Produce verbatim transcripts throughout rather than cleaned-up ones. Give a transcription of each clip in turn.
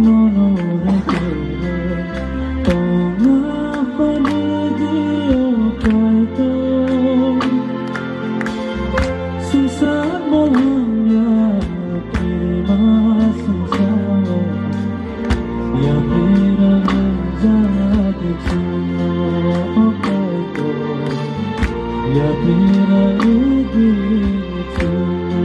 Nono reke tongma phaidi o Kaitor. Swngchar bolong ya kirima swngcharo. Yapri rang jati chwngno o Kaitor. Yapri rang di chwngno.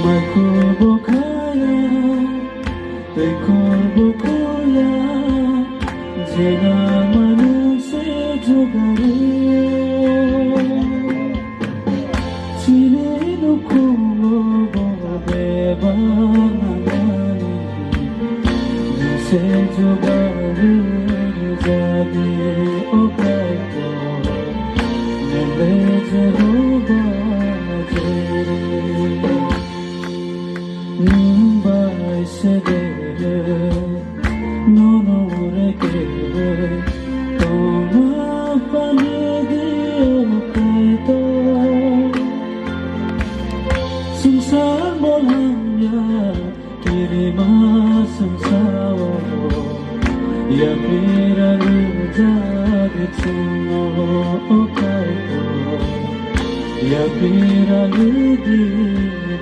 Maikhurbo khaya, teikhurbo khoya, jena manuk se jugaru. Chini nukhungo bo bebak nangani, nung se jugaru jadi o Kaitor, nung le Jehovah Jireh. Nwng bai se de, nono reke, tongma phaidi o Kaitor. Swngchar bolong ya kirima swngcharo. Yapri rang jati chwngno o Kaitor. Yapri rang di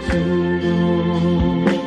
chwngno.